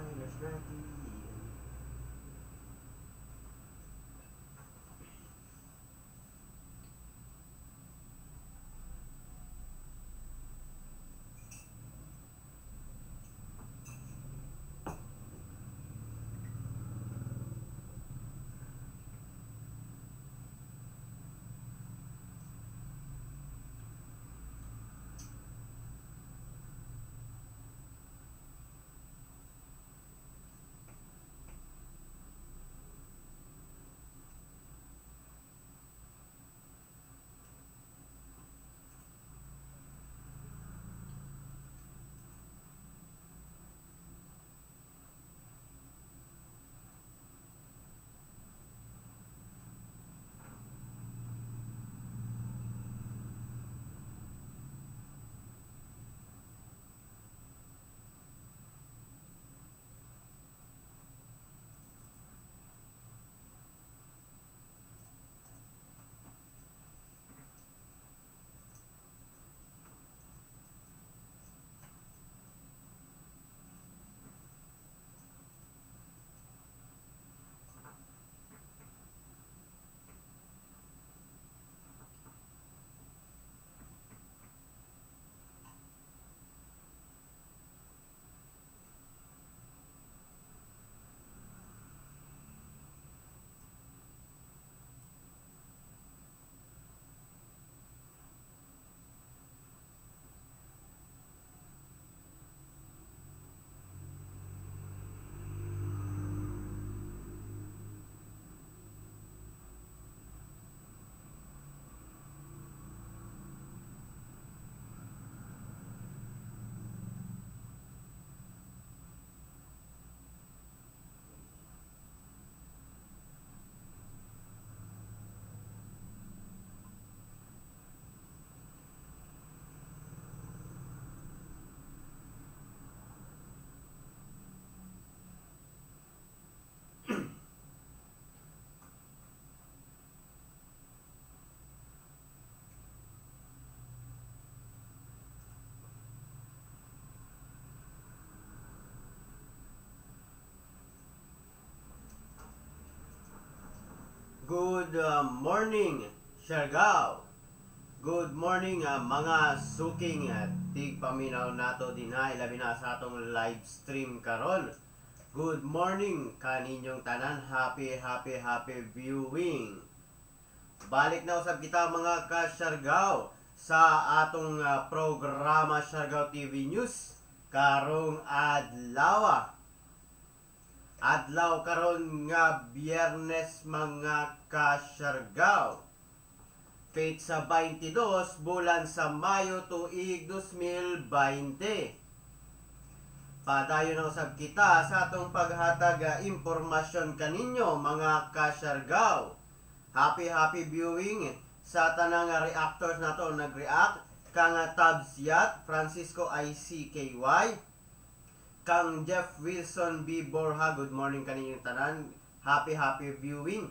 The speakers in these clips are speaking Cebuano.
Minus 19. Good morning, Siargao. Good morning, mga suking tigpaminaw nato dinha, ilabi na sa atong live stream karon. Good morning kaninyong tanan. Happy, happy, happy viewing. Balik na usab kita, mga ka-Siargao, sa atong programa Siargao TV News karong adlaw. Adlaw karon nga Biyernes, mga ka-Siargao. Petsa 22 bulan sa Mayo tuig 2020. Padayon na usab kita sa atong paghatag impormasyon kaninyo, mga ka-Siargao. Happy, happy viewing sa tanang reactors nato nag-react kang Tabs Yat, Francisco ICKY, kang Jeff Wilson B. Borja. Good morning kaninyong tanan. Happy, happy viewing.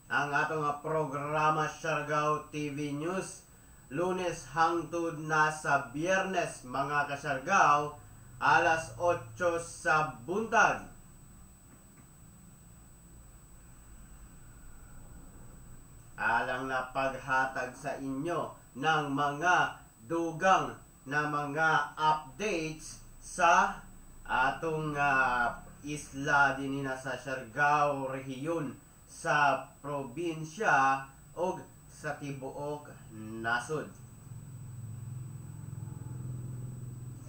Ang atong programa Siargao TV News, Lunes hangtod na sa Biyernes, mga ka-Siargao, alas 8 sa buntag. Alang na paghatag sa inyo ng mga dugang na mga updates sa atong isla dinhi na sa Siargao rehiyon, sa probinsya og sa tibuok nasod.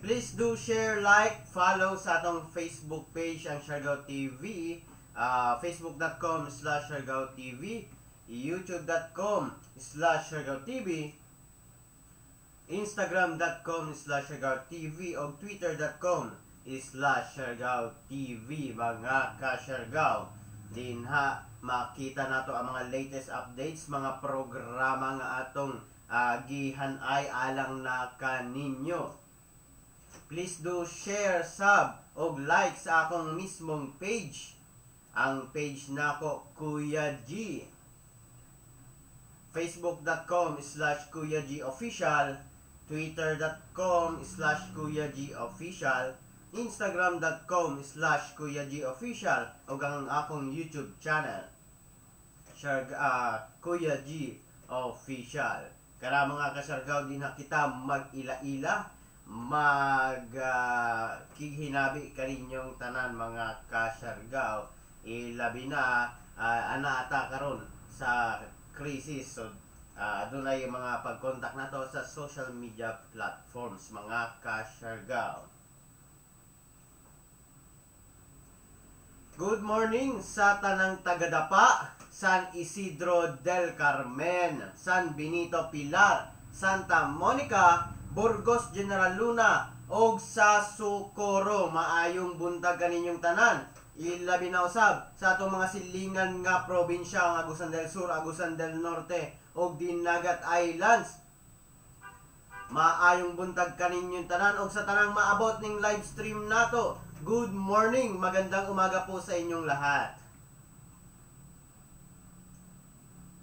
Please do share, like, follow sa atong Facebook page ang Siargao TV, facebook.com/SiargaoTV, youtube.com/SiargaoTV, instagram.com/SiargaoTV o twitter.com/SiargaoTV, mga ka-Siargao. Dinha makita nato ang mga latest updates, mga programa nga atong gihanay alang na kaninyo. Please do share, sub og like sa akong mismong page. Ang page nako, Kuya G. facebook.com/KuyaGOfficial, twitter.com/KuyaGOfficial, instagram.com/KuyaGOfficial ug ang akong YouTube channel, Kuya G Official. Kara mga kasyargaw, di na kita mag-ila-ila, mag kighinabi kaninyong tanan mga kasyargaw, ilabi na ana ata karon sa krisis. So adunay mga pagkontak nato sa social media platforms mga kasyargaw. Good morning sa tanang tagadapa, San Isidro del Carmen, San Benito Pilar, Santa Monica, Burgos General Luna, og sa Socorro. Maayong buntag kaninyong tanan. Ilabi na usab sa atong mga silingan nga probinsya, ang Agusan del Sur, Agusan del Norte, og Dinagat Islands. Maayong buntag kaninyong tanan og sa tanang maabot ning live stream nato. Good morning, magandang umaga po sa inyong lahat.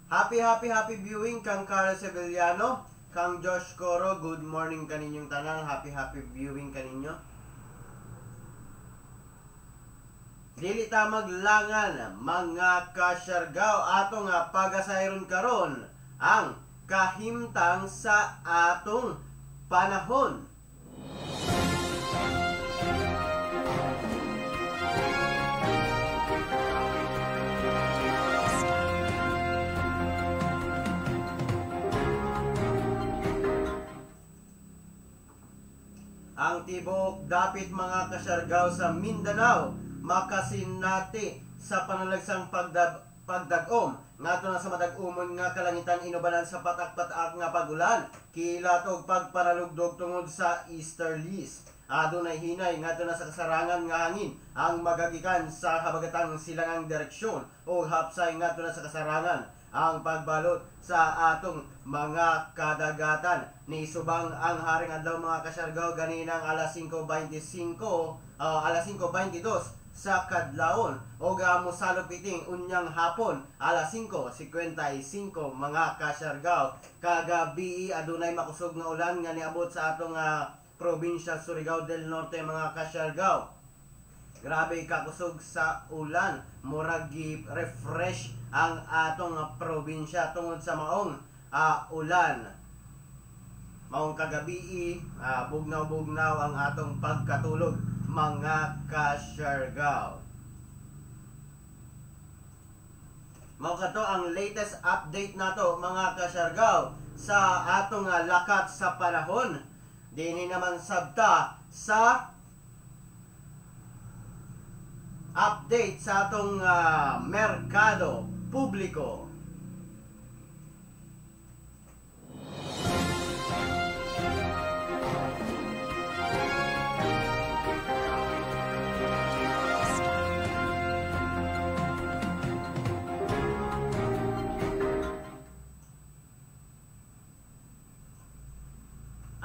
Happy, happy, happy viewing kang Carl Sevillano, kang Josh Coro. Good morning kaninyong tanan. Happy, happy viewing kaninyo. Dili ta maglangan mga kasyargaw, ato nga pagasayron karon ang kahimtang sa atong panahon. Ang tibuok dapit mga kasyargaw sa Mindanao makasinati sa panalagsang pagdag-om ngadto na sa madag-umon nga kalangitan inubanan sa patak-patak nga pagulan, kilat og pagpanalugdog tungod sa easterlies. Adunay hinay ngadto na sa kasarangan nga hangin ang magagikan sa habagatang silangang direksyon o hapsay ngadto na sa kasarangan ang pagbalot sa atong mga kadagatan. Nisubang ang haring adlaw mga kasyargaw ganinang alas 5:25, alas 5:22 sa kadlawon o mosalop iting unyang hapon alas 5:55 mga kasyargaw. Kagabi adunay makusog nga ulan nga niabot sa atong probinsya Surigao del Norte mga kasyargaw. Grabe kakusog sa ulan, murag gi-refresh ang atong probinsya tungod sa maong ulan. Maong kagabi, bugnaw-bugnaw ang atong pagkatulog mga kasyargaw. Mao kato ang latest update nato mga kasyargaw sa atong lakat sa panahon. Dini naman sabta sa update sa atong merkado publiko.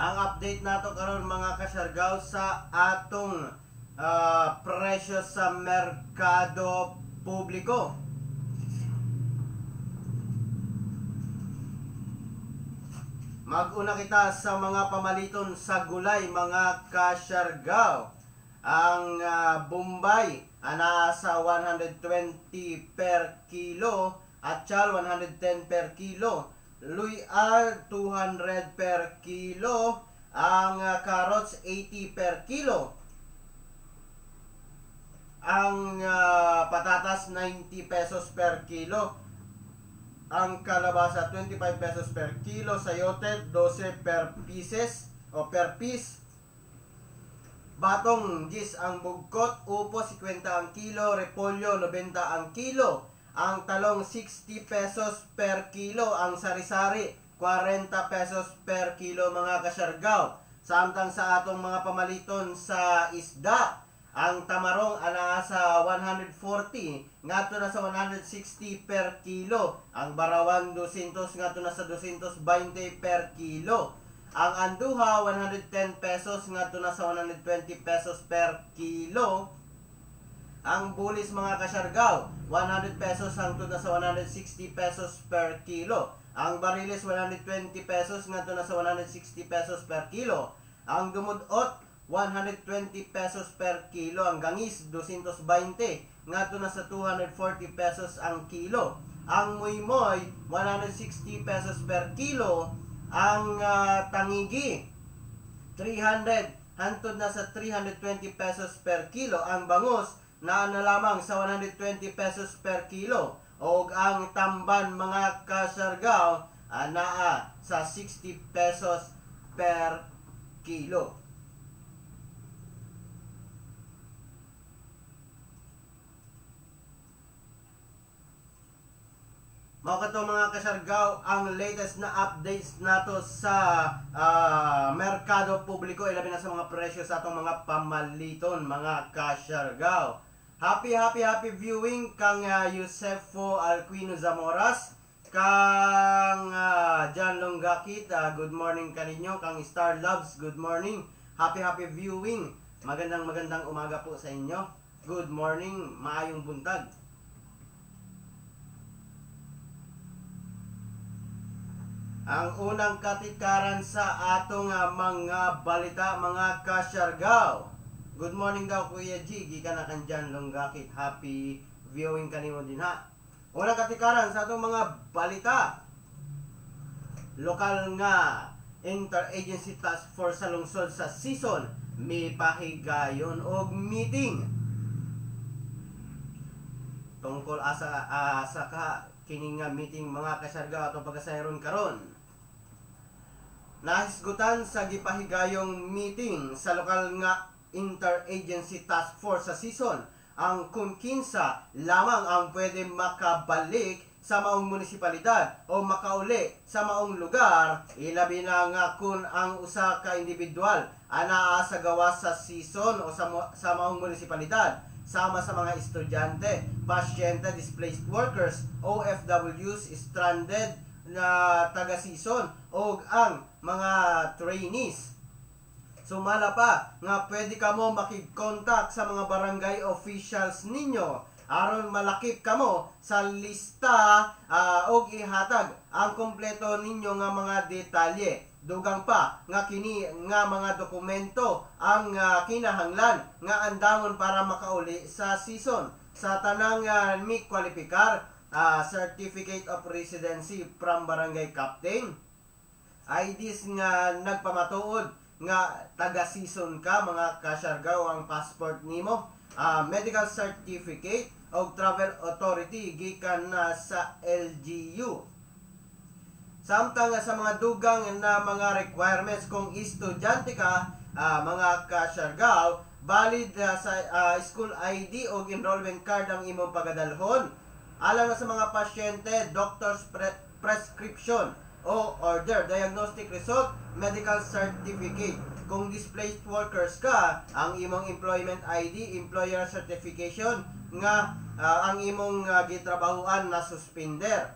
Ang update nato karon mga kasyargaw sa atong presyo sa merkado publiko. Mag-una kita sa mga pamaliton sa gulay mga kasyargaw. Ang Bombay nasa 120 per kilo, Atchal 110 per kilo, Luyal 200 per kilo, ang carrots 80 per kilo, ang patatas 90 pesos per kilo, ang kalabasa 25 pesos per kilo, sayote 12 per pieces o per piece, batong 10 ang bugkot, upo 50 ang kilo, repolyo 90 ang kilo, ang talong 60 pesos per kilo, ang sari-sari 40 pesos per kilo mga kasyargaw. Samtang sa atong mga pamaliton sa isda, ang tamarong ana sa 140 ngadto na sa 160 per kilo, ang barawan 200 ngadto na sa 220 per kilo, ang anduha 110 pesos ngadto na sa 120 pesos per kilo, ang bulis mga kasyargaw 100 pesos hangtod na sa 160 pesos per kilo. Ang bariles 120 pesos ngadto na sa 160 pesos per kilo. Ang dumudot 120 pesos per kilo. Ang gangis 220 ngadto na sa 240 pesos ang kilo. Ang muymoy 160 pesos per kilo. Ang tangigi 300 hantod na sa 320 pesos per kilo. Ang bangus naa na lamang sa 120 pesos per kilo. Og ang tamban mga kasargaw naa sa 60 pesos per kilo. Mao kato mga kasargaw ang latest na updates nato sa merkado publiko, ilabi na sa mga presyo sa atong mga pamaliton mga kasargaw. Happy happy happy viewing kang Yosefo Alquino Zamoras, kang John Longgakit, good morning kaninyo, kang Star Loves, good morning. Happy happy viewing. Magandang magandang umaga po sa inyo. Good morning, maayong buntag. Ang unang katikaran sa atong mga balita mga kasyargaw. Good morning daw Kuya G, gikan na kan John Longgakit. Happy viewing kanimo din ha. Unang katikaran sa atong mga balita. Lokal nga Interagency Task Force sa lungsod sa season mipahigayon og meeting tungkol asa asa ka kini nga meeting mga kasyargaw atong pagkasayron karon. Nahisgutan sa gipahigayong meeting sa lokal nga Interagency Task Force sa season ang kung kinsa lamang ang pwede makabalik sa maong munisipalidad o makauli sa maong lugar, ilabi na nga kun ang usa ka individual anaa sa gawas sa season o sa maong munisipalidad, sama sa mga estudyante, pasyente, displaced workers, OFWs, stranded na taga-season o ang mga trainees. Sumala pa nga pwede kamo makigkontak sa mga barangay officials ninyo aron malakip kamo sa lista og ihatag ang kompleto ninyo nga mga detalye. Dugang pa nga kini nga mga dokumento ang kinahanglan nga andamon para makauli sa season. Sa tanang mi kwalipikar, Certificate of Residency from Barangay Captain, IDs nga nagpamatuod nga taga-season ka mga kasyargaw ang passport nimo, medical certificate og travel authority gikan na sa LGU. Samtang sa mga dugang na mga requirements kung estudyante ka, mga kasyargaw, valid sa school ID o enrollment card ang imong pagadalhon. Alang na sa mga pasyente, doctor's prescription o order, diagnostic result, medical certificate. Kung displaced workers ka, ang imong employment ID, employer certification nga ang imong gitrabahuan na suspender.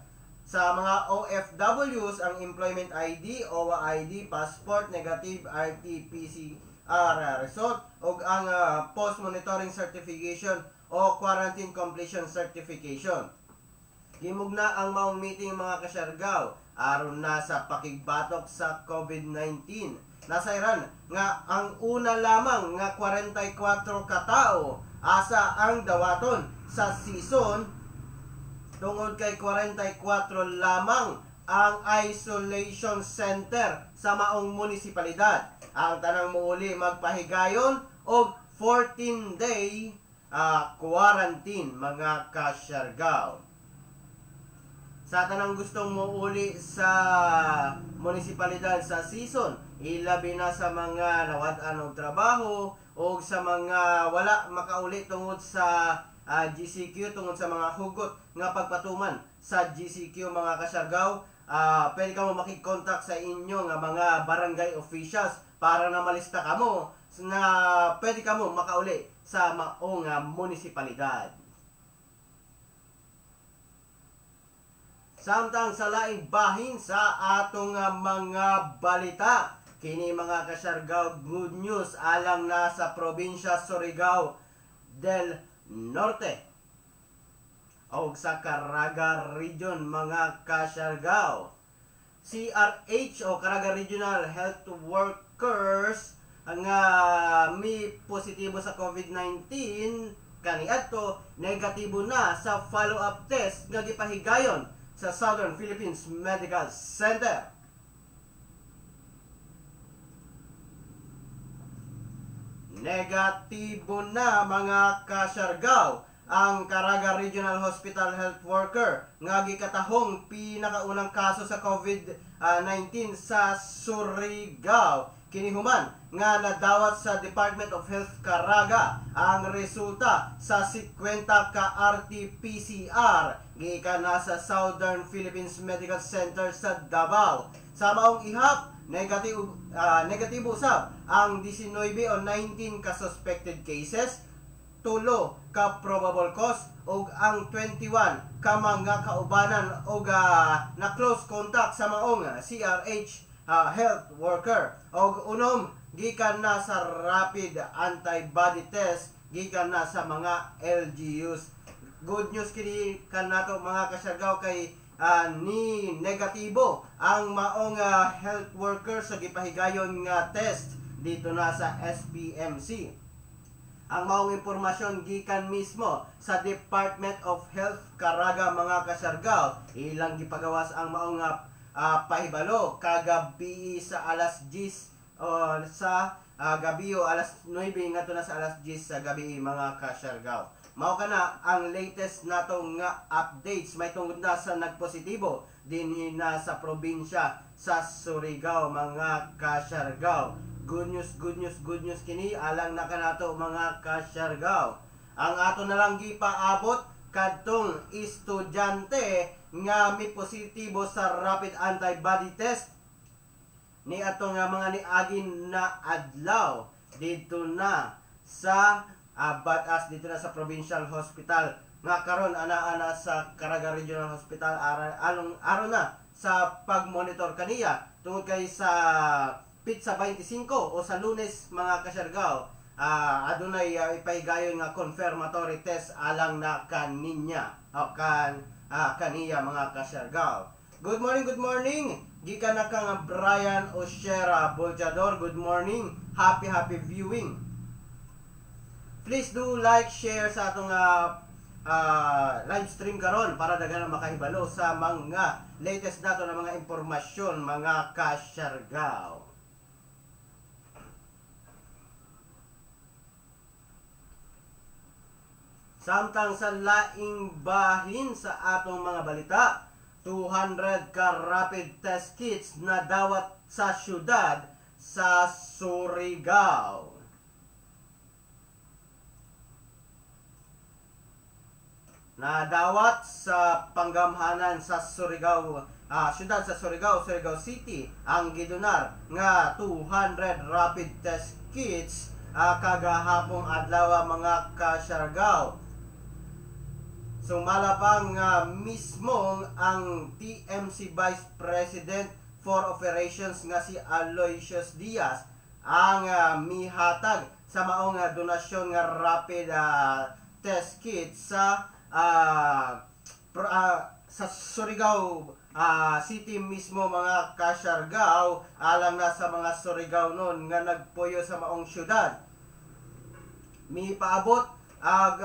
Sa mga OFWs, ang employment ID, OWA ID, passport, negative RT-PCR result, o ang post-monitoring certification o quarantine completion certification. Gimugna ang maong meeting mga kasyargaw aron na sa pakigbatok sa COVID-19. Nasayran nga ang una lamang nga 44 katao asa ang dawaton sa season tungod kay 44 lamang ang isolation center sa maong munisipalidad. Ang tanang muuli magpahigayon og 14-day quarantine mga kasyargaw. Sa tanang gustong muuli sa munisipalidad sa season, ilabi na sa mga nawad-an og trabaho o sa mga wala makauli tungod sa GCQ, tungod sa mga hugot nga pagpatuman sa GCQ mga kasyargaw, pwede ka mo makigkontak sa inyo nga mga barangay officials para na malista kamo na pwede ka mo makauli sa maong munisipalidad. Samtang sa laing bahin sa atong mga balita, kini mga kasyargaw, good news alang na sa probinsya Surigao del Norte o sa Caraga Region mga kasyargaw. CRH o Caraga Regional Health Workers nga mi positibo sa COVID-19 kaniadto negatibo na sa follow-up test nga gipahigayon sa Southern Philippines Medical Center. Negatibo na, mga kasyargaw, ang Caraga Regional Hospital health worker nga gikatahong pinakaunang kaso sa COVID-19 sa Surigao. Kinihuman nga nadawat sa Department of Health Caraga ang resulta sa 50 ka RT-PCR gikan na sa Southern Philippines Medical Center sa Davao. Sa maong ihap, negatibo usab ang 19 o 19 ka suspected cases, 3 ka probable cause ug ang 21 ka mga kaubanan og na close contact sa maong CRH health worker, og 6 gikan na sa rapid antibody test gikan na sa mga LGUs. Good news kini kanato, mga kasyargaw, kay ni negatibo ang maong health worker sa gipahigayon nga test dito na sa SPMC. Ang maong impormasyon gikan mismo sa Department of Health Caraga, mga kasyargaw. Ilang gipagawas ang maong pahibalo kagabi sa alas 10 sa gabi o alas 9 ngadto na sa alas 10 sa gabi, mga kasyargaw. Mao kana ang latest nato nga updates may tungod na sa nagpositibo dinhi na sa probinsya sa Surigao, mga kasyargaw. Good news, good news, good news kini alang na kanato, mga kasyargaw. Ang ato na lang gipaabot kadtong estudyante nga mi positibo sa rapid antibody test ni ato nga mga niagin na adlaw dito na sa Batas, dito na sa Provincial Hospital nga karon ana-ana sa Caraga Regional Hospital along aron na sa pagmonitor kaniya tungod kay sa pitsa 25 o sa Lunes, mga kasyargaw, adunay ipahigayon nga confirmatory test alang na kaninya o kaniya, mga kasyargaw. Good morning, good morning. Gikan na kang Brian Oshera Boljador. Good morning. Happy, happy viewing. Please do like, share sa atong live stream karon para daghan makahibalo sa mga latest nato na mga impormasyon, mga kasyargaw. Samtang sa laing bahin sa atong mga balita, 200 ka rapid test kits na dawat sa syudad sa Surigao. Nadawat sa panggamhanan sa Surigao, syudad sa Surigao, Surigao City, ang gidonar nga 200 rapid test kits kagahapong adlaw, mga kasyargaw. Sumala pa nga mismong ang TMC Vice President for Operations nga si Aloysius Diaz ang mihatag sa maong donasyon nga rapid test kit sa Surigao City mismo, mga kasyargaw, alang na sa mga Surigao nun nga nagpuyo sa maong syudad. Mipaabot ag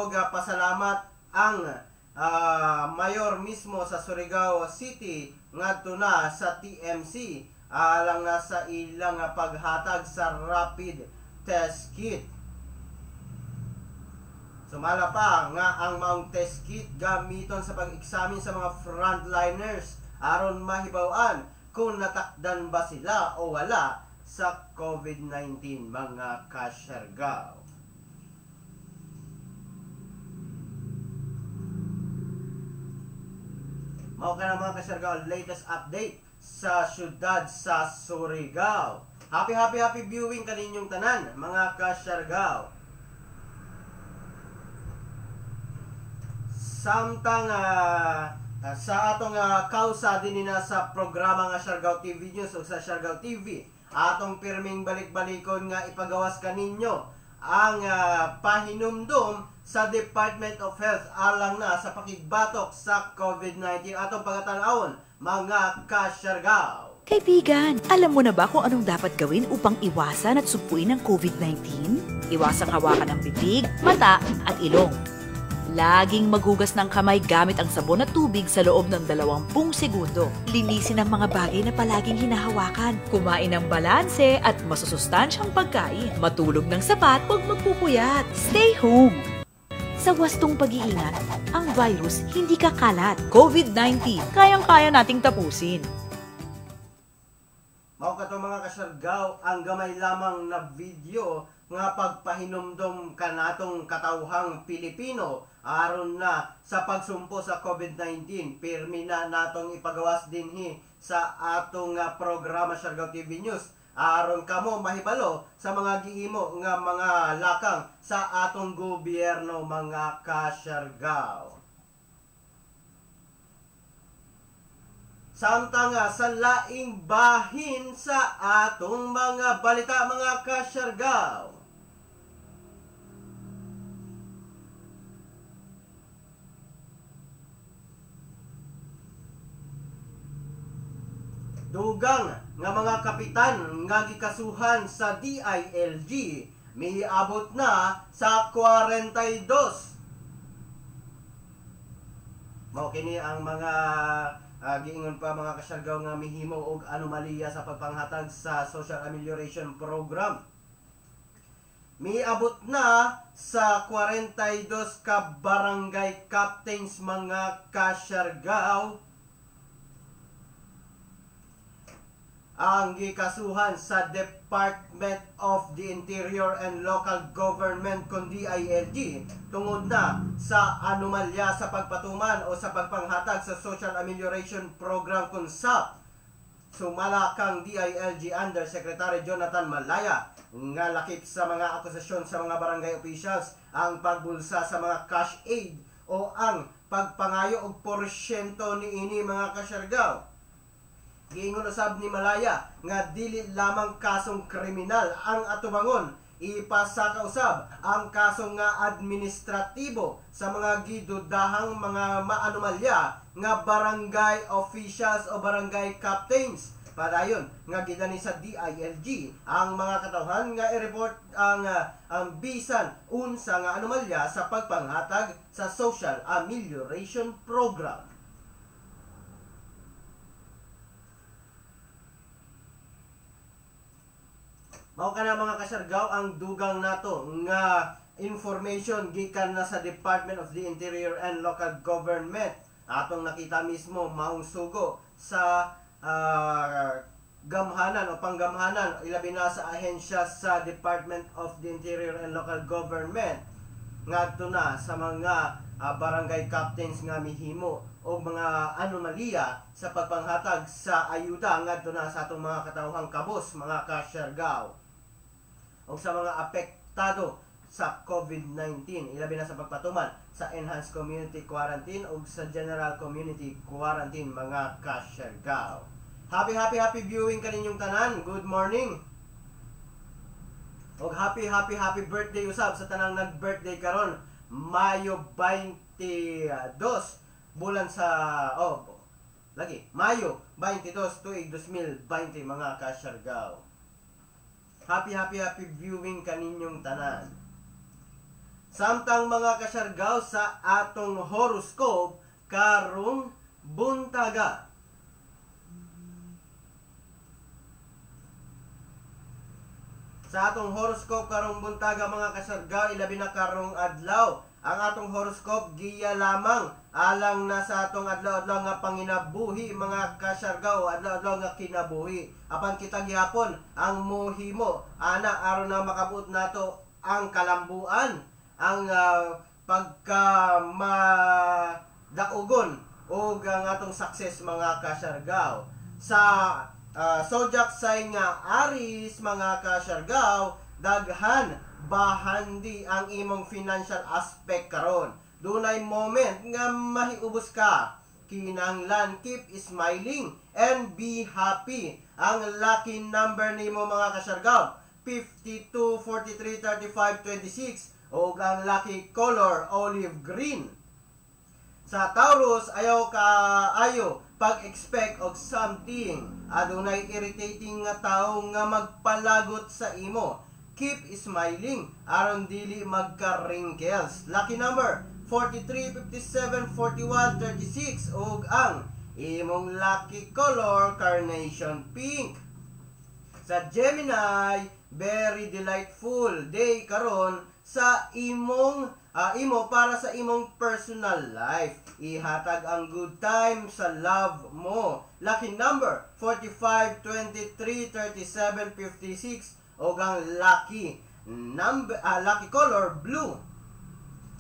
og pasalamat ang mayor mismo sa Surigao City ngadto na sa TMC alang na sa ilang paghatag sa rapid test kit. Sumala pa nga ang maong test kit gamiton sa pag-eksamin sa mga frontliners aron mahibaw-an kung natakdan ba sila o wala sa COVID-19, mga kasyargaw. Mao ka na, mga kasyargaw, latest update sa syudad sa Surigao. Happy, happy, happy viewing kaninyong tanan, mga kasyargaw. Samtang sa atong kausa din na sa programa nga Siargao TV News o sa Siargao TV, atong pirming balik-balikon nga ipagawas kaninyo ang pahinumdum sa Department of Health alang na sa pakigbatok sa COVID-19. Atong pagatan-awon mga kasyargaw. Kaibigan, alam mo na ba kung anong dapat gawin upang iwasan at sugpuin ang COVID-19? Iwasang hawakan ang bibig, mata at ilong. Laging maghugas ng kamay gamit ang sabon at tubig sa loob ng 20 segundo. Linisin ang mga bagay na palaging hinahawakan. Kumain ng balanse at masusustansyang pagkain. Matulog ng sapat, huwag magpupuyat. Stay home! Sa wastong pag-iingat, ang virus hindi kakalat. COVID-19, kayang-kaya nating tapusin. Mao kato mga kasyargaw ang gamay lamang na video nga pagpahinumdom kanatong katawhang Pilipino aron na sa pagsumpo sa COVID-19. Pirmi na natong ipagawas dinhi sa atong programa Siargao TV News aron kamo mahibalo sa mga giimo nga mga lakang sa atong gobyerno mga kasyargaw. Samtang sa laing bahin sa atong mga balita mga kasyargaw. Dugang nga mga kapitan nga gikasuhan sa DILG miabot na sa 42. Mao kini ang mga giingon pa mga kasyargaw nga mihimo og anomalya sa pagpanghatag sa Social Amelioration Program. Miabot na sa 42 ka barangay captains mga kasyargaw ang gikasuhan sa Department of the Interior and Local Government kon DILG tungod na sa anomalya sa pagpatuman o sa pagpanghatag sa Social Amelioration Program kon SAP. Sumala kang DILG Undersecretary Jonathan Malaya nga lakip sa mga akusasyon sa mga barangay officials ang pagbulsa sa mga cash aid o ang pagpangayo og porsyento niini mga kasyargaw. Giingon usab ni Malaya nga dili lamang kasong kriminal ang atubangon, ipasaka usab ang kasong nga administratibo sa mga gidudahang mga maanomalya nga barangay officials o barangay captains. Padayon nga gidani sa DILG ang mga katawhan nga i-report ang bisan unsa nga anomalya sa pagpanghatag sa Social Amelioration Program. Mao kana mga kasyargaw ang dugang nato nga information gikan na sa Department of the Interior and Local Government. Atong nakita mismo maong sugo sa gamhanan o panggamhanan ilabi na sa ahensya sa Department of the Interior and Local Government ngadto na sa mga barangay captains nga mihimo og mga anomalya sa pagpanghatag sa ayuda ngadto na sa atong mga katawhang kabos mga kasyargaw o sa mga apektado sa COVID-19 ilabi na sa pagpatuman sa Enhanced Community Quarantine o sa General Community Quarantine mga kasyargaw. Happy happy happy viewing kaninyong tanan. Good morning. Og happy happy happy birthday usab sa tanang nag-birthday karon Mayo 22 bulan sa lagi Mayo 22 tuig 2020 mga kasyargaw. Happy happy happy viewing kaninyong tanan. Samtang mga kasyargaw sa atong horoscope karong buntaga. Sa atong horoscope karong buntaga mga kasyargaw, ilabi na karong adlaw. Ang atong horoscope giya lamang alang na sa atong adlaw-adlaw nga panginabuhi mga kasyargaw, adlaw-adlaw nga kinabuhi. Apan kita gihapon ang mohimo ana aron na makabuot nato ang kalambuan, ang pagka madaugon og ang atong success mga kasyargaw. Sa zodiac sign nga Aries mga kasyargaw, daghan bahandi ang imong financial aspect karon. Dunay moment nga mahiubos ka. Kinahanglan keep smiling and be happy. Ang lucky number nimo mga kasyargaw 52, 43, 35, 26 ug ang lucky color olive green. Sa Taurus, ayaw kaayo pag-expect og something. Adunay irritating nga tawo nga magpalagot sa imo. Keep smiling aron dili magka-wrinkles. Lucky number 43, 57, 41, 36 ug ang imong lucky color carnation pink. Sa Gemini, very delightful day karon sa imong imo para sa imong personal life. Ihatag ang good time sa love mo. Lucky number 45, 23, 37, 56 o ang lucky number, lucky color blue.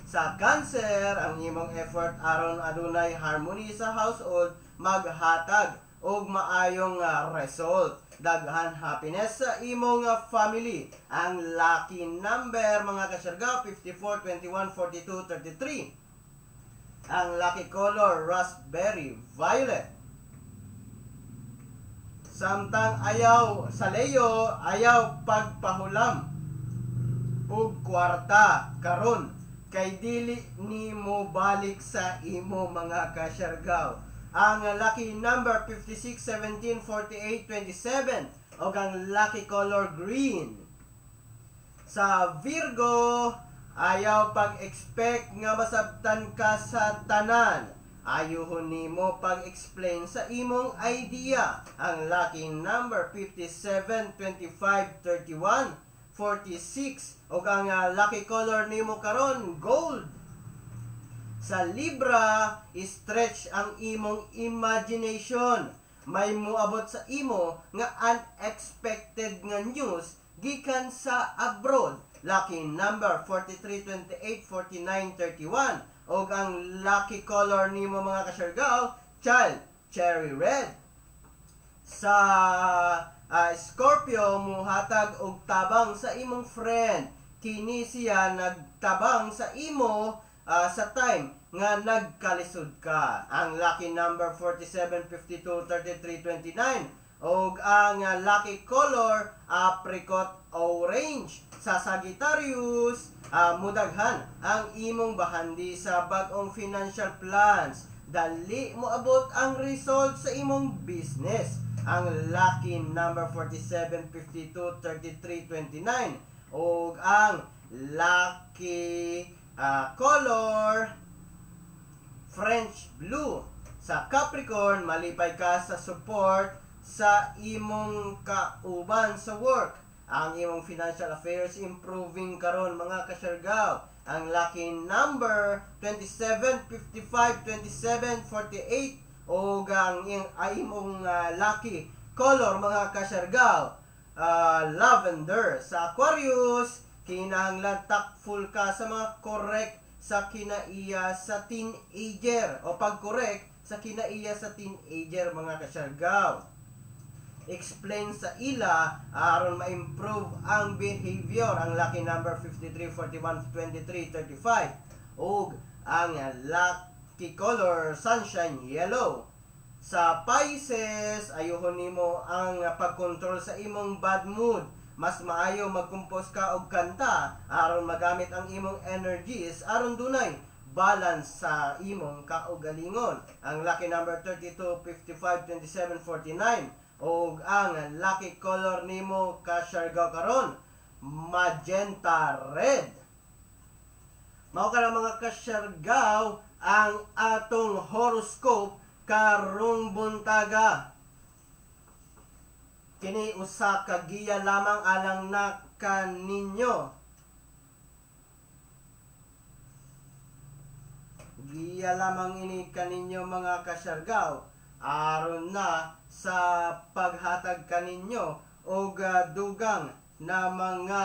Sa Cancer, ang imong effort aron adunay harmony sa household maghatag og maayong result. Daghan happiness sa imong family. Ang lucky number, mga kasyarga, 54, 21, 42, 33. Ang lucky color raspberry violet. Samtang ayaw sa Leo, ayaw pagpahulam og kwarta karon kay dili nimo balik sa imo, mga kasyargaw. Ang lucky number 56, 17, 48, 27 o ang lucky color green. Sa Virgo, ayaw pag-expect nga masabtan ka sa tanan. Ayuhon nimo pag-explain sa imong idea. Ang lucky number 57, 25, 31, 46 o ang lucky color nimo karon gold. Sa Libra, stretch ang imong imagination. May muabot sa imo nga unexpected nga news gikan sa abroad. Lucky number 43, 28, 49, 31. Og ang lucky color nimo, mga kasyargaw, child, cherry red. Sa Scorpio, muhatag og tabang sa imong friend. Kini siya nagtabang sa imo sa time nga nagkalisod ka. Ang lucky number 47, 52, 33, 29 og ang lucky color apricot orange. Sa Sagittarius, mudaghan ang imong bahandi sa bag-ong financial plans. Dali mo abot ang result sa imong business. Ang lucky number 47, 52, 33, 29 og ang lucky color French blue. Sa Capricorn, malipay ka sa support sa imong kauban sa work. Ang imong financial affairs improving karon, mga kasyargaw. Ang lucky number 27, 55, 27, 48 o ang imong lucky color, mga kasyargaw, lavender. Sa Aquarius, kinahanglan tactful ka sa mga correct sa kinaiya sa teenager o pag-correct sa kinaiya sa teenager, mga kasyargaw. Explain sa ila aron ma-improve ang behavior. Ang lucky number 53, 41, 23, 35 ug ang lucky color sunshine yellow. Sa Pisces, ayuhon nimo ang pagkontrol sa imong bad mood. Mas maayo mag-compose ka og kanta aron magamit ang imong energies aron dunay balance sa imong kaugalingon. Ang lucky number 32, 55, 27, 49 ug ang lucky color nimo, kasyargaw, karon magenta red. Mao ka mga kasyargaw ang atong horoscope karong buntaga. Kini usa ka giya lamang alang na kaninyo. Giya lamang ini kaninyo, mga kasyargaw, aron na sa paghatag kaninyo og dugang na mga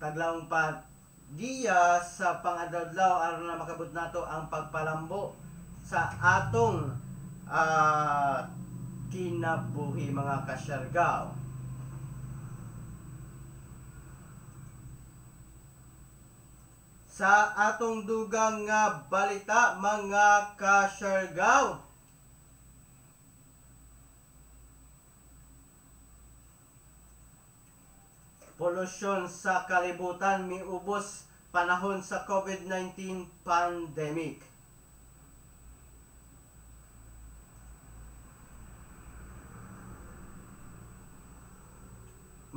taglaong pa giya sa pangadlaw aron na makabot nato ang pagpalambo sa atong kinabuhi, mga kasyargaw. Sa atong dugang nga balita, mga kasyargaw, polusyon sa kalibutan miubos panahon sa COVID-19 pandemic.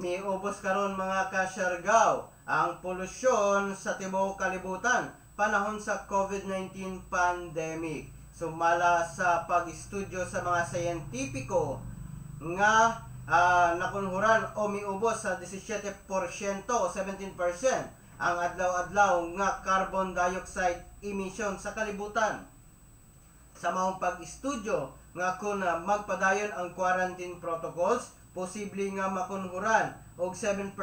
Miubos karon, mga kasyargaw, ang polusyon sa tibuok kalibutan panahon sa COVID-19 pandemic. Sumala sa pag-estudyo sa mga siyentipiko nga nakunhuran o miubos sa 17% o 17% ang adlaw-adlaw nga carbon dioxide emission sa kalibutan. Sa maong pag-estudyo nga kung magpadayon ang quarantine protocols, posible nga makunhuran og 7%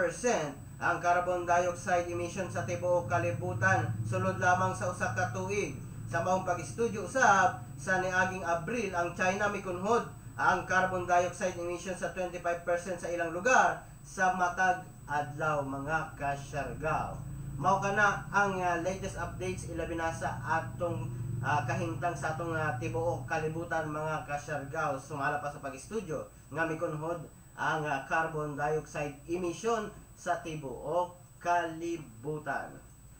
ang carbon dioxide emission sa tibuok kalibutan sulod lamang sa usa ka tuig. Sa maong pag-estudyo usab, sa niaging Abril, ang China mikunhod ang carbon dioxide emission sa 25% sa ilang lugar sa matag adlaw, mga kasyargaw. Mao kana ang latest updates ilabi na sa atong kahimtang sa atong tibuok kalibutan, mga kasyargaw, sumala pa sa pag-estudyo nga mikunhod ang carbon dioxide emission sa tibuok kalibutan.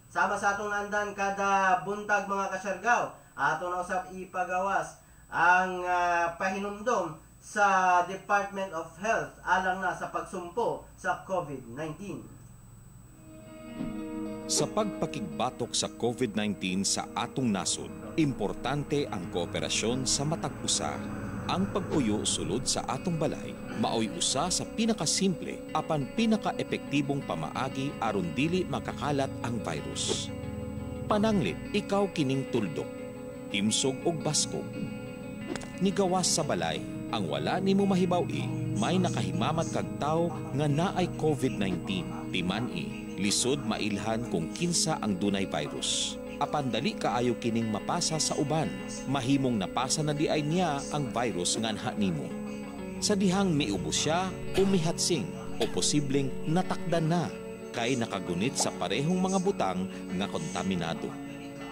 Sama sa atong andan kada buntag, mga kasyargaw, ato na usab ipagawas ang pahinumdom sa Department of Health alang na sa pagsumpo sa COVID-19. Sa pagpakigbatok sa COVID-19 sa atong nasod, importante ang kooperasyon sa matag usa. Ang pagpuyo sulod sa atong balay maoy usa sa pinakasimple apan pinaka-epektibong pamaagi aron dili makakalat ang virus. Pananglit ikaw kining tuldok, timsog og baskog. Nigawas sa balay, ang wala nimo mahibaw-i, may nakahimamat kag tawo nga naay COVID-19. Timan-i, lisod mailhan kung kinsa ang dunay virus. Apan dali kaayo kining mapasa sa uban. Mahimong napasa na diay niya ang virus nganha nimo. Sa dihang miubo siya o mihatsing o posibleng natakdan na kay nakagunit sa parehong mga butang nga kontaminado.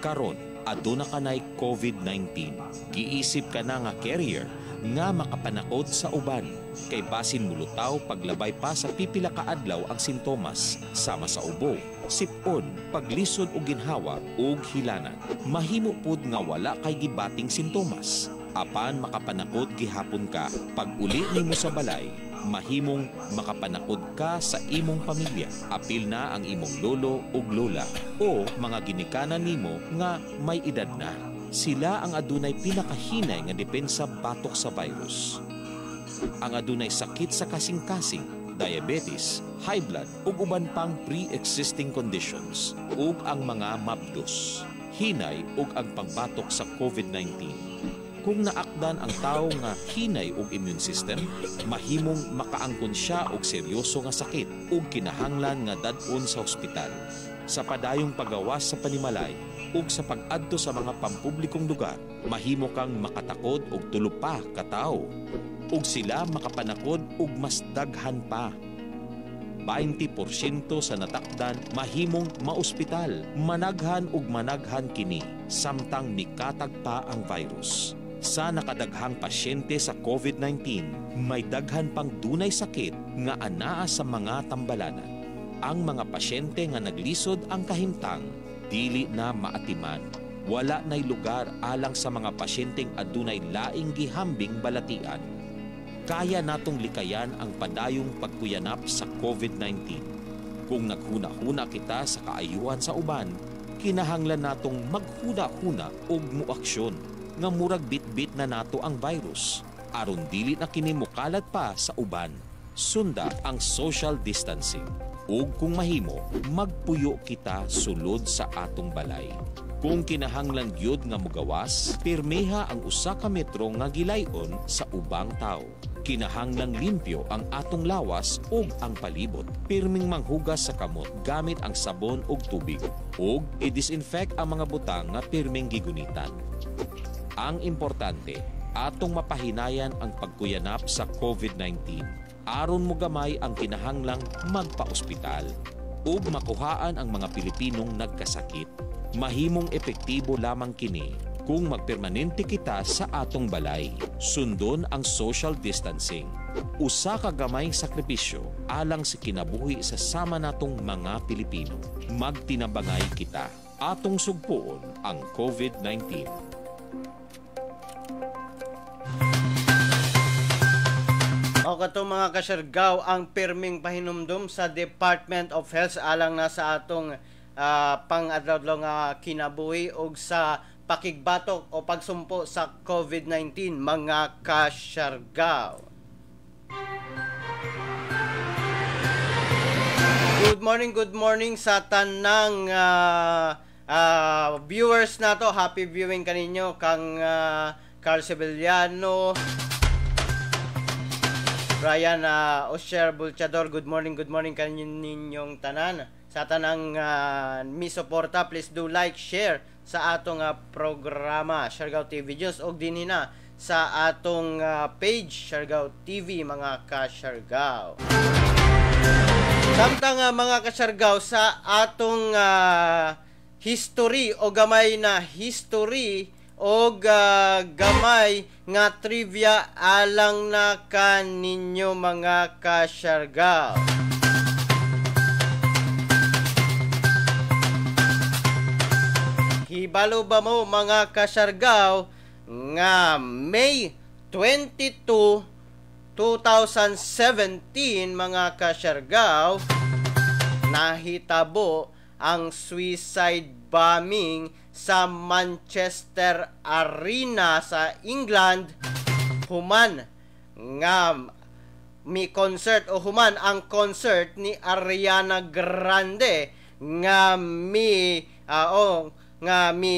Karon, aduna kanay COVID-19. Giisip ka na nga carrier nga makapanakod sa uban kay basin mulutaw paglabay pa sa pipila ka adlaw ang sintomas sama sa ubo, sipon, paglisod og ginhawa ug hilanat. Mahimo pud nga wala kay gibating sintomas apan makapanakod gihapon ka. Pag uli nimo sa balay, mahimong makapanakod ka sa imong pamilya. Apil na ang imong lolo ug lola o mga ginikanan nimo nga may edad na. Sila ang adunay pinakahinay nga depensa batok sa virus. Ang adunay sakit sa kasing-kasing, diabetes, high blood ug uban pang pre-existing conditions ug ang mga mabdos. Hinay ug ang pangbatok sa COVID-19. Kung naakdan ang tawo nga hinay og immune system, mahimong makaangkon siya og seryoso nga sakit ug kinahanglan nga dad-on sa ospital. Sa padayong pagawas sa panimalay ug sa pag-adto sa mga pampublikong lugar, mahimo kang makatakod og tulo pa ka tawo ug sila makapanakod og mas daghan pa. 20% sa natakdan mahimong maospital. Managhan ug managhan kini samtang mikatag pa ang virus. Sa nakadaghang pasyente sa COVID-19, may daghan pang dunay sakit nga anaa sa mga tambalanan. Ang mga pasyente nga naglisod ang kahimtang, dili na maatiman. Wala na'y lugar alang sa mga pasyenteng adunay laing gihambing balatian. Kaya natong likayan ang padayong pagkuyanap sa COVID-19. Kung naghuna-huna kita sa kaayuhan sa uban, kinahanglan natong maghuna-huna og muaksyon nga murag bit-bit na nato ang virus aron dili na kini mukalat pa sa uban. Sunda ang social distancing ug kung mahimo, magpuyo kita sulod sa atong balay. Kung kinahanglan gyud nga mugawas, pirmiha ang usa ka metro nga gilayon sa ubang tawo. Kinahanglang limpyo ang atong lawas ug ang palibot. Pirming manghugas sa kamot gamit ang sabon ug tubig ug i-disinfect ang mga butang nga pirming gigunitan. Ang importante, atong mapahinayan ang pagkuyanap sa COVID-19 aron mogamay ang kinahanglang magpa-ospital ug makuhaan ang mga Pilipinong nagkasakit. Mahimong epektibo lamang kini kung magpermanente kita sa atong balay. Sundon ang social distancing. Usa ka gamayng sakripisyo alang sa kinabuhi sa sama natong mga Pilipino. Magtinabangay kita. Atong sugpuon ang COVID-19. O kato mga kasyargaw, ang pirming pahinumdum sa Department of Health alang na sa atong pang-adlaw-adlaw nga kinabuhi og sa pakigbatok o pagsumpo sa COVID-19 mga kasyargaw. Good morning sa tanang viewers nato. Happy viewing kaninyo kang Carl Sevillano, Brian Osher Bulchador. Good morning kaninyong tanan. Sa tanang mi-suporta, please do like, share sa atong programa Siargao TV News og dinhi na sa atong page Siargao TV mga ka-Siargao. Samtang mga ka-Siargao, sa atong history o gamay na history o gamay nga trivia alang na kaninyo mga ka-Siargao. Hibalo ba mo mga ka-Siargao nga May 22, 2017 mga ka-Siargao, nahitabo ang suicide bombing sa Manchester Arena sa England human nga mi concert o human ang concert ni Ariana Grande nga mi nga mi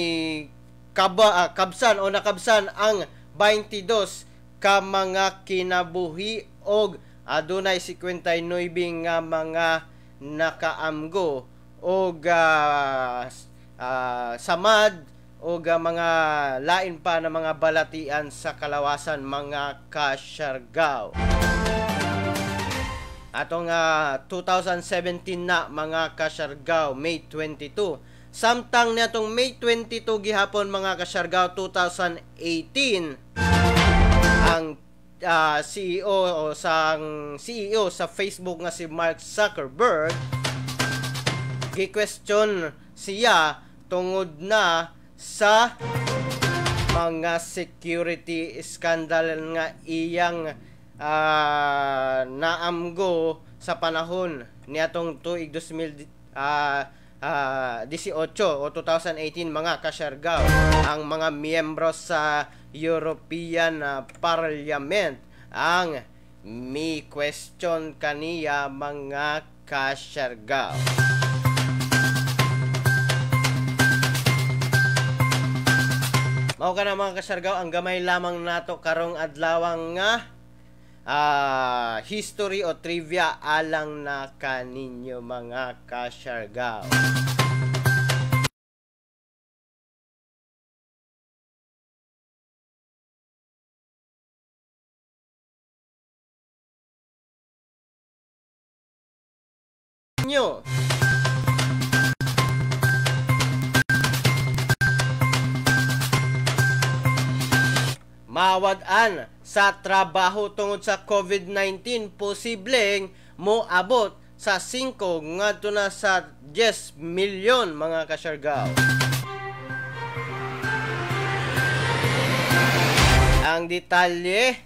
kabsan o nakabsan ang 22 ka mga kinabuhi og adunay 59 nga mga nakaamgo og samad og mga lain pa na mga balatian sa kalawasan mga ka-Siargao. Atong 2017 na mga ka-Siargao, May 22. Samtang niatong May 22 gihapon mga ka-Siargao 2018, ang CEO o sang CEO sa Facebook nga si Mark Zuckerberg, gi-question siya tungod na sa mga security scandal nga iyang naamgo sa panahon niatong tuig 2018 o 2018 mga ka-Siargao. Ang mga miyembro sa European Parliament ang mi question kaniya mga ka-Siargao. Mao ka na mga ka-Siargao, ang gamay lamang nato karong adlawang nga history o trivia alang na kaninyo mga ka-Siargao. Nyo. Mawad-an sa trabaho tungod sa COVID-19, posibleng moabot sa 5 ngadto na sa 10 milyon mga ka-Siargao. Ang detalye,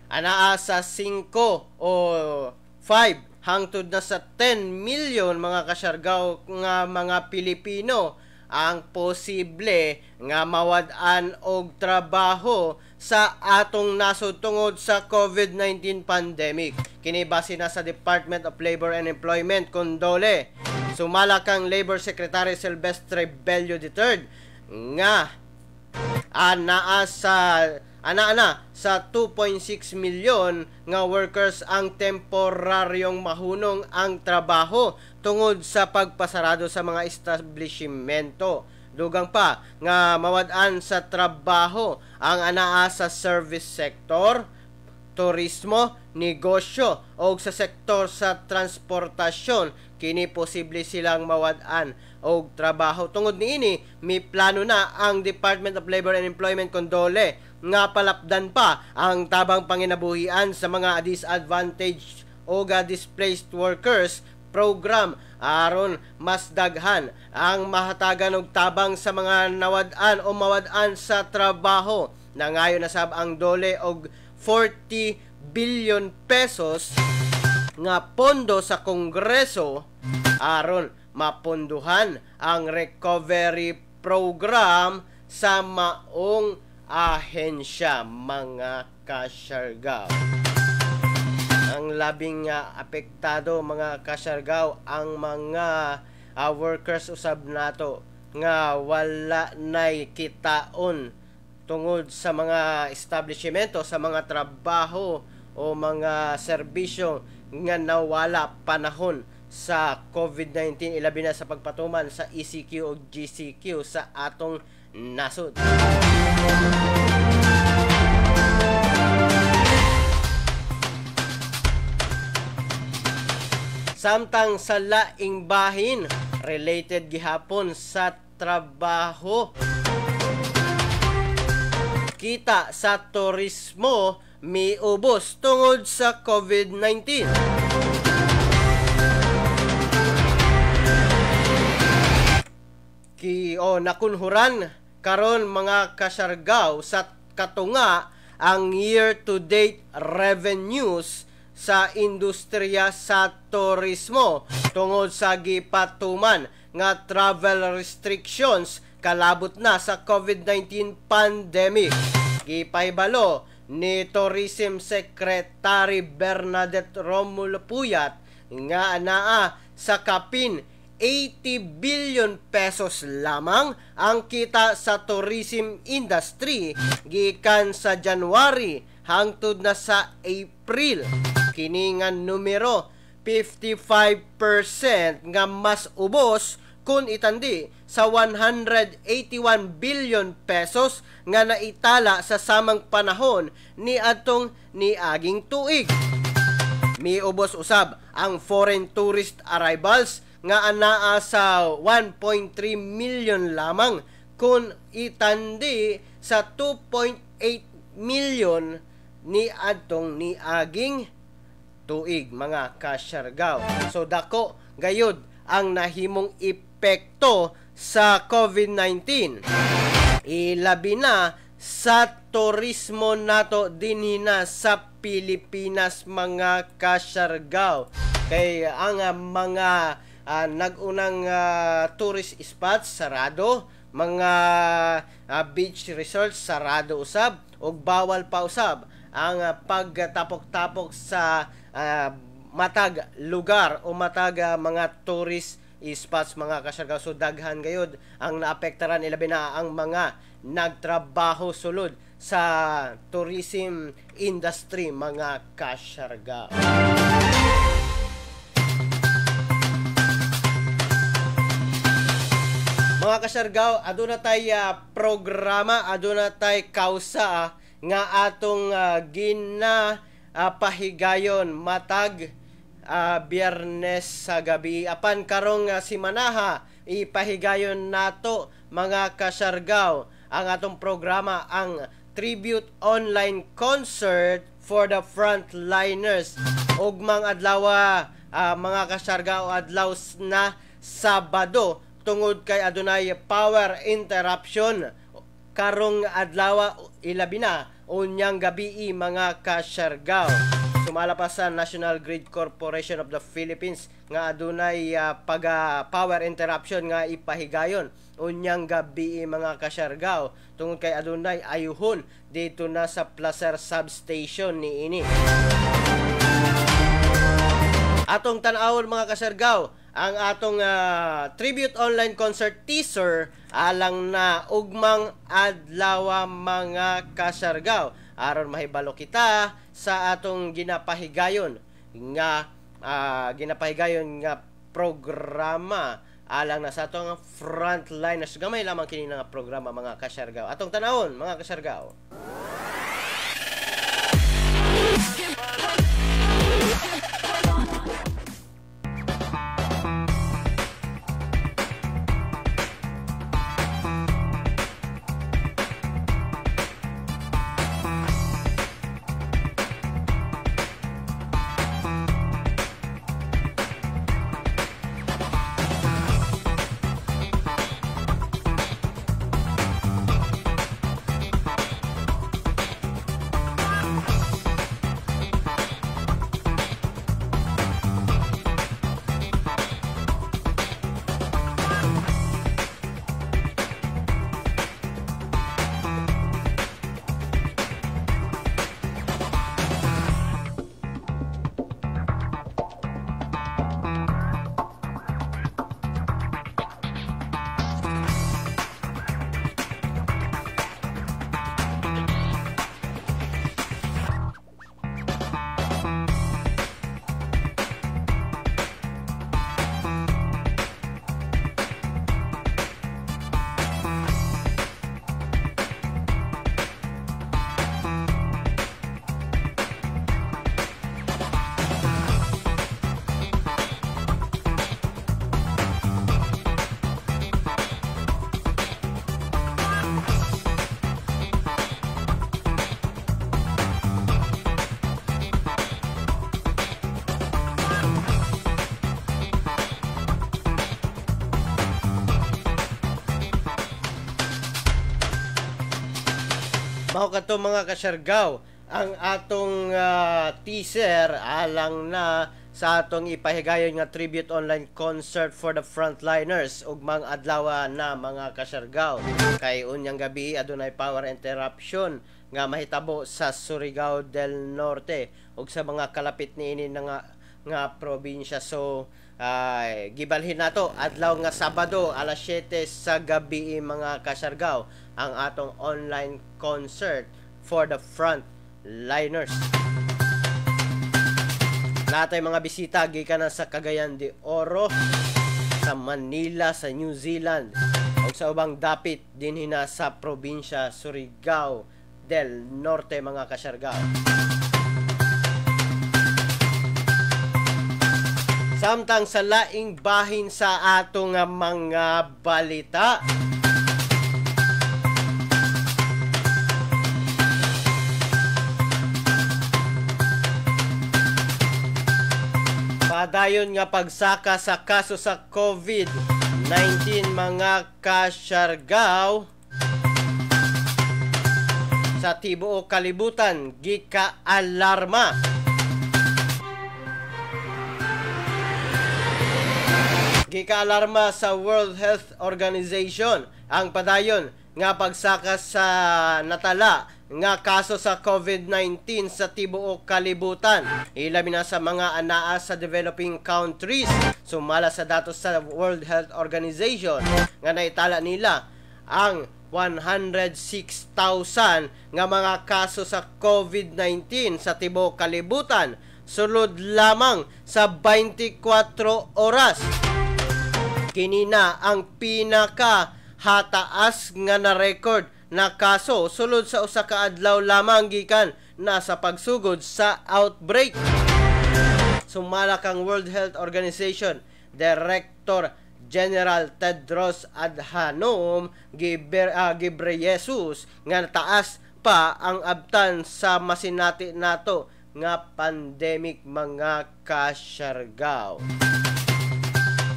anaa sa 5 o 5 hangtod na sa 10 milyon mga ka-Siargao nga mga Pilipino ang posible nga mawad-an og trabaho sa atong nasod tungod sa COVID-19 pandemic. Kini base na sa Department of Labor and Employment kondole. Sumala kang Labor Secretary Silvestre Bello III nga anaa sa ana sa 2.6 milyon nga workers ang temporaryong mahunong ang trabaho tungod sa pagpasarado sa mga establishmento. Dugang pa nga mawad-an sa trabaho ang anaa sa service sector, turismo, negosyo o sa sektor sa transportasyon. Kini posible silang mawad-an og trabaho. Tungod niini, may plano na ang Department of Labor and Employment kondole nga palapdan pa ang tabang panginabuhian sa mga disadvantaged o displaced workers Program aron mas daghan ang mahatagan og tabang sa mga nawad-an o mawad-an sa trabaho. Nangayo na sab ang DOLE og 40 billion pesos nga pondo sa Kongreso aron maponduhan ang recovery program sa maong ahensya, mga kasyargaw. Ang labing apektado, mga kasyargaw, ang mga workers usab nato nga wala nay kitaon tungod sa mga establishmento, sa mga trabaho o mga serbisyo nga nawala panahon sa COVID-19, ilabi na sa pagpatuman sa ECQ o GCQ sa atong nasod. Samtang sa laing bahin, related gihapon sa trabaho, kita sa turismo miubos tungod sa COVID-19. Nakunhuran karon, mga kasyargaw, sa katunga ang year-to-date revenues sa industriya sa turismo tungod sa gipatuman nga travel restrictions kalabot na sa COVID-19 pandemic. Gipahibalo ni Tourism Secretary Bernadette Romulo Puyat nga anaa sa kapin 80 billion pesos lamang ang kita sa tourism industry gikan sa January hangtod na sa April. Kini nga numero 55% nga mas ubos kung itandi sa 181 billion pesos nga naitala sa samang panahon ni atong niaging tuig. Miubos usab ang foreign tourist arrivals nga anaa sa 1.3 million lamang kung itandi sa 2.8 million ni adtong niaging tuig, mga kasyargaw. So dako gayud ang nahimong epekto sa COVID-19, ilabi na sa turismo nato dinhi na sa Pilipinas, mga kasyargaw. Kay ang mga nagunang tourist spots sarado, mga beach resorts sarado usab, ug bawal pa usab ang pagtapok-tapok sa matag lugar o matag mga tourist spots, mga kasyargaw. So daghan gayud ang naapektaran, ilabi na ang mga nagtrabaho sulod sa tourism industry, mga kasyargaw. Mga kasyargaw, aduna tay programa, aduna tay kausa nga atong ginapahigayon matag Biyernes sa gabi. Apan karong simanaha, ipahigayon nato, mga kasyargaw, ang atong programa, ang Tribute Online Concert for the Frontliners. Ugmang adlaw, mga kasyargaw, adlaw na Sabado, tungod kay adunay power interruption karong adlaw, ilabi na unyang gabi, mga kasyargaw. Sumala pa sa National Grid Corporation of the Philippines nga adunay power interruption nga ipahigayon unyang gabi, mga kasyargaw, tungod kay adunay ayuhon dito na sa Placer Substation niini. Atong tan-awon, mga kasyargaw, ang atong Tribute Online Concert teaser alang na ugmang adlaw, mga kasyargaw, aron mahibalo kita sa atong ginapahigayon nga programa alang na sa atong frontliners. Gamay lamang kini nga programa, mga kasyargaw. Atong tan-awon, mga kasyargaw. Mao kadto, mga kasyargaw, ang atong teaser alang na sa atong ipahigayon nga tribute online concert for the frontliners ugmang adlaw na, mga kasyargaw, kay unyang gabi adunay power interruption nga mahitabo sa Surigao del Norte ug sa mga kalapit niini na nga probinsya. So ay gibalhin nato adlaw nga Sabado, alas 7 sa gabi, mga kasyargaw, ang atong online concert for the frontliners. Natay mga bisita gikan na sa Cagayan de Oro, sa Manila, sa New Zealand ug sa ubang dapit dinhi na sa probinsya Surigao del Norte, mga kasyargaw. Samtang sa laing bahin sa atong mga balita, padayon nga pagsaka sa kaso sa COVID-19, mga kasyargaw, sa tibuok kalibutan, gika-alarma. Gika-alarma sa World Health Organization ang padayon nga pagsaka sa natala nga kaso sa COVID-19 sa tibuok kalibutan, ilabi na sa mga anaa sa developing countries. Sumala sa datos sa World Health Organization nga naitala nila ang 106,000 nga mga kaso sa COVID-19 sa tibuok kalibutan sulod lamang sa 24 oras. Kini na ang pinaka hataas nga na-record na kaso sulod sa usa ka adlaw lamang gikan na sa pagsugod sa outbreak. Sumala kang World Health Organization Director General Tedros Adhanom Ghebreyesus nga taas pa ang abtan sa masinati nato nga pandemic, mga kasyargaw.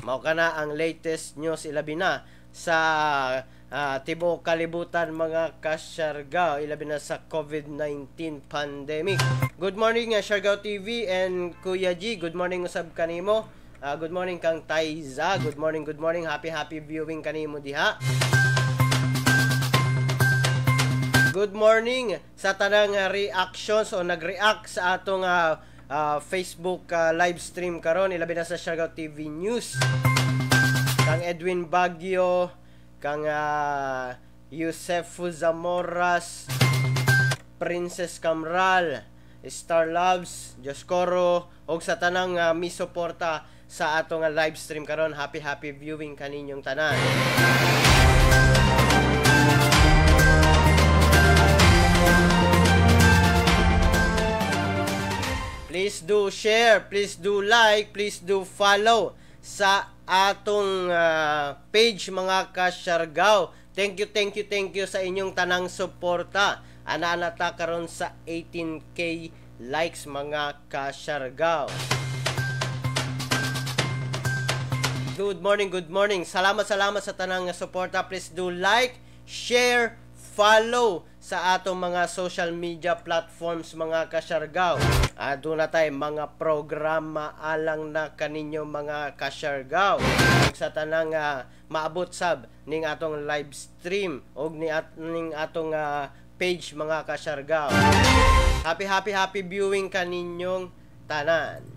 Mao kana ang latest news ilabi na sa tibuok kalibutan, mga kasyargaw, ilabi na sa COVID-19 pandemic. Good morning, Siargao TV and Kuya G. Good morning usab kanimo. Good morning kang Taiza. Good morning, good morning. Happy happy viewing kanimo diha. Good morning sa tanang reactions o nag-react sa atong Facebook live stream karon, ilabi na sa Siargao TV News. Kang Edwin Baguio, kang Yusef Zamoras, Princess Camral, Star Loves, Joscoro, og sa tanang misuporta sa atong live stream karon, happy happy viewing kaninyong tanan. Please do share, please do like, please do follow sa atong page, mga kasyargaw. Thank you, thank you, thank you sa inyong tanang suporta. Ana-ana ta karon sa 18K likes, mga kasyargaw. Good morning, good morning. Salamat, salamat sa tanang suporta. Please do like, share, follow sa atong mga social media platforms, mga kasyargaw. Doon na tayo mga programa alang na kaninyo, mga kasyargaw. Ug sa tanang maabot sab ning atong live stream og ning atong page, mga kasyargaw. Happy happy happy viewing kaninyong tanan.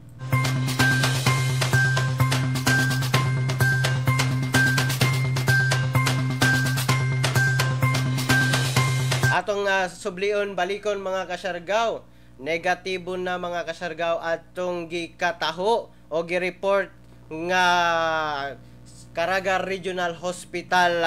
Atong sublion balikon, mga kasyargaw. Negatibo na, mga kasyargaw, atong gikataho o gi-report nga Caraga Regional Hospital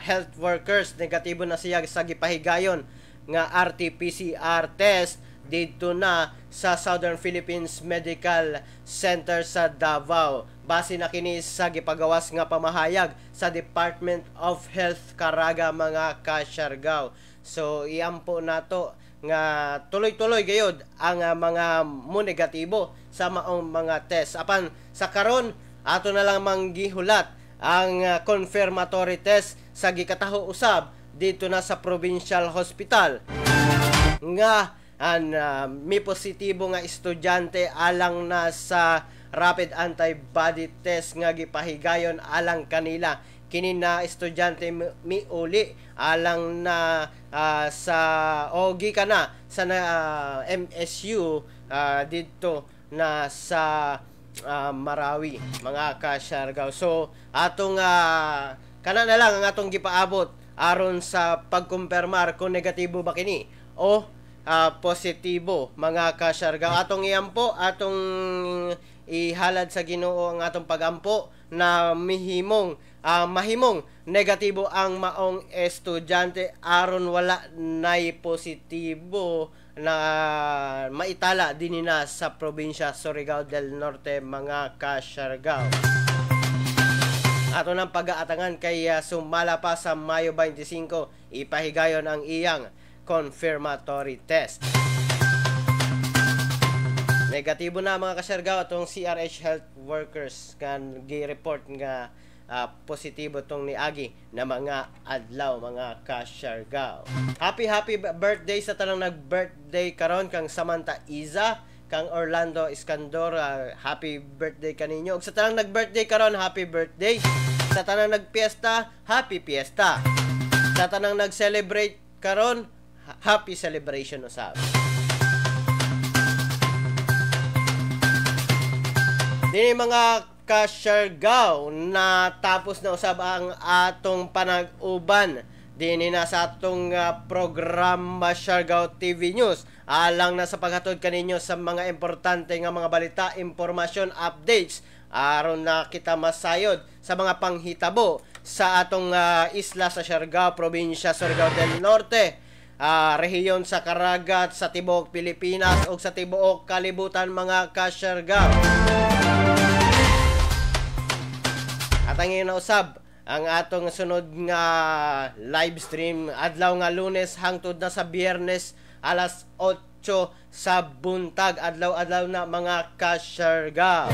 health workers, negatibo na siya sa gipahigayon nga RT-PCR test didto na sa Southern Philippines Medical Center sa Davao. Base na kini sa gipagawas nga pamahayag sa Department of Health Caraga, mga kasyargaw. So iampo nato nga tuloy-tuloy gayod ang mga mo negatibo sa maong mga test. Apan sa karon, ato na lang manggihulat ang confirmatory test sa gikataho usab dito na sa Provincial Hospital. nga an mi positibo nga estudyante alang na sa rapid antibody test nga gipahigayon alang kanila. Kini na estudyante miuli alang na sa o gikan na sa MSU didto na sa Marawi, mga kasyargaw. So atong kana na lang ang atong gipaabot aron sa pagkumpirmar kung negatibo ba kini o positibo, mga kasyargaw. Atong iampo, atong ihalad sa Ginoo ang atong pagampo na mihimong mahimong negatibo ang maong estudyante aron wala nay positibo na maitala dinhi na sa probinsya Surigao del Norte, mga kasyargaw. Ato nang pag-aatangan kay sumala pa sa Mayo 25 ipahigayon ang iyang confirmatory test. Negatibo na, mga kasyargaw, atong CRH health workers kan gi-report nga positibo tong niagi na mga adlaw, mga kasyargaw. Happy happy birthday sa tanang nag-birthday karon, kang Samantha Iza, kang Orlando Iskandor, happy birthday kaninyo. Ug sa tanang nag-birthday karon, happy birthday. Sa tanang nagpiesta, happy fiesta. Sa tanang nag-celebrate karon, happy celebration usab. Dini, mga kasyargaw, na tapos na usab ang atong panag-uban dini na sa atong programa Siargao TV News alang na sa paghatod kaninyo sa mga importante nga mga balita, impormasyon, updates aron na kita masayod sa mga panghitabo sa atong isla sa Siargao, probinsya Surigao del Norte, rehiyon sa Caraga, sa tibuok Pilipinas ug sa tibuok kalibutan, mga kasyargaw. At ang na usab ang atong sunod nga live stream adlaw nga Lunes hangtod na sa Biyernes alas 8 sa buntag, adlaw-adlaw na, mga kasyargaw.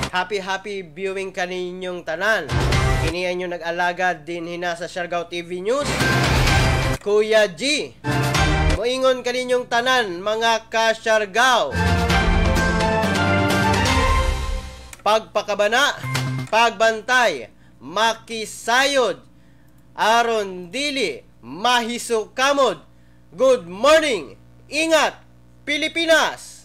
Happy happy viewing kaninyong tanan. Kini ang inyong nag-alagad dinhi na sa Siargao TV News. Kuya G. Moingon kaninyong tanan, mga kasyargaw. Pagpakabana, pagbantay, makisayod, aron dili mahisukamod. Good morning! Ingat, Pilipinas!